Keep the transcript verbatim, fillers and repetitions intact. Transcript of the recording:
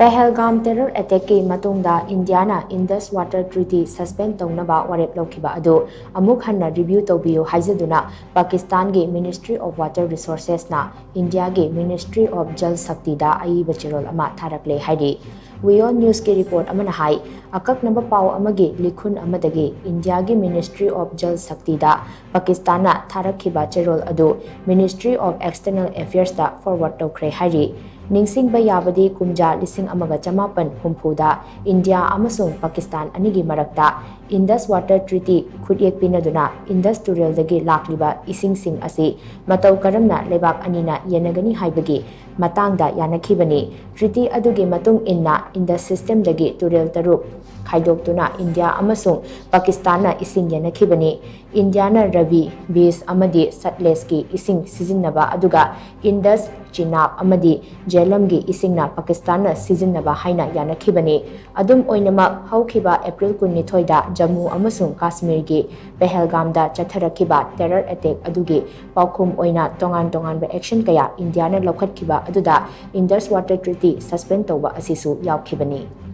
ꯄꯍꯜꯒꯥꯝ terror attackꯀꯤ ꯃꯇꯨꯡꯗ ꯏꯟꯗꯤꯌꯥꯅ Indus Water Treaty suspend ꯇꯧꯅꯕ ꯋꯥꯔꯦꯞ ꯂꯧꯈꯤꯕ ꯑꯗꯨ ꯑꯃꯨꯛ ꯍꯟꯅ review ꯇꯧꯕꯤꯌꯨ ꯍꯥꯏꯖꯗꯨꯅ ꯄꯥꯀꯤꯁꯇꯥꯟꯒꯤ Ministry of Water Resourcesꯅ ꯏꯟꯗꯤꯌꯥꯒꯤ Ministry of Jal Shaktiꯗ ꯑꯏꯕ ꯆꯦꯔꯣꯜ ꯑꯃ ꯊꯥꯔꯛꯂꯦ ꯍꯥꯏꯔꯤ꯫ WION Newsꯀꯤ report ꯑꯃꯅ ꯍꯥꯏ, ꯑꯀꯛꯅꯕ ꯄꯥꯎ ꯑꯃꯒꯤ ꯂꯤꯈꯨꯟ ꯑꯃꯗꯒꯤ ꯏꯟꯗꯤꯌꯥꯒꯤ Ministry of Jal Shaktiꯗ ꯄꯥꯀꯤꯁꯇꯥꯟꯅ ꯊꯥꯔꯛꯈꯤꯕ ꯆꯦꯔꯣꯜ ꯑꯗꯨ Ministry of External Affairsꯇ forward ꯇꯧꯈ꯭ꯔꯦ ꯍꯥꯏꯔꯤ꯫ ꯅꯤꯡꯁꯤꯡꯕ ꯌꯥꯕꯗꯤ, ꯀꯨꯝꯖꯥ ꯂꯤꯁꯤꯡ ꯑꯃꯒ ꯆꯃꯥꯄꯟ ꯍꯨꯝꯐꯨꯗ ꯏꯟꯗꯤꯌꯥ ꯑꯃꯁꯨꯡ ꯄꯥꯀꯤꯁꯇꯥꯟ ꯑꯅꯤꯒꯤ ꯃꯔꯛꯇ Indus Water Treaty ꯈꯨꯠꯌꯦꯛ ꯄꯤꯅꯗꯨꯅ Indus ꯇꯨꯔꯦꯜꯗꯒꯤ ꯂꯥꯛꯂꯤꯕ ꯏꯁꯤꯡꯁꯤꯡ ꯑꯁꯤ ꯃꯇꯧ ꯀꯔꯝꯅ ꯂꯩꯕꯥꯛ ꯑꯅꯤꯅ ꯌꯦꯟꯅꯒꯅꯤ ꯍꯥꯏꯕꯒꯤ ꯃꯇꯥꯡꯗ ꯌꯥꯅꯈꯤꯕꯅꯤ꯫ Treaty ꯑꯗꯨꯒꯤ ꯃꯇꯨꯡ ꯏꯟꯅ Indus systemꯗꯒꯤ ꯇꯨꯔꯦꯜ ꯇꯔꯨꯛ ꯈꯥꯏꯗꯣꯛꯇꯨꯅ ꯏꯟꯗꯤꯌꯥ ꯑꯃꯁꯨꯡ ꯄꯥꯀꯤꯁꯇꯥꯟꯅ ꯏꯁꯤꯡ ꯌꯦꯟꯅꯈꯤꯕꯅꯤ꯫ ꯏꯟꯗꯤꯌꯥꯅ ꯔꯕꯤ, ꯕꯤꯖ ꯑꯃꯗꯤ ꯁꯠꯂꯦꯖꯀꯤ ꯏꯁꯤꯡ ꯁꯤꯖꯤꯟꯅꯕ, ꯑꯗꯨꯒ ꯏꯟꯗꯁ, ꯆꯤꯅꯥꯕ ꯑꯃꯗꯤ ꯖꯦꯍꯂꯝꯒꯤ ꯏꯁꯤꯡꯅ ꯄꯥꯀꯤꯁꯇꯥꯟꯅ ꯁꯤꯖꯤꯟꯅꯕ ꯍꯥꯏꯅ ꯌꯥꯅꯈꯤꯕꯅꯤ꯫ ꯑꯗꯨꯝ ꯑꯣꯏꯅꯃꯛ, ꯍꯧꯈꯤꯕ April ꯀꯨꯟꯅꯤꯊꯣꯏꯗ ꯖꯝꯃꯨ ꯑꯃꯁꯨꯡ ꯀꯥꯁꯃꯤꯔꯒꯤ ꯄꯍꯜꯒꯥꯝꯗ ꯆꯠꯊꯔꯛꯈꯤꯕ terror attack ꯑꯗꯨꯒꯤ ꯄꯥꯎꯈꯨꯝ ꯑꯣꯏꯅ ꯇꯣꯉꯥꯟ ꯇꯣꯉꯥꯟꯕ action ꯀꯌꯥ ꯏꯟꯗꯤꯌꯥꯅ ꯂꯧꯈꯠꯈꯤꯕ ꯑꯗꯨꯗ Indus Water Treaty suspend ꯇꯧꯕ ꯑꯁꯤꯁꯨ ꯌꯥꯎꯈꯤꯕꯅꯤ꯫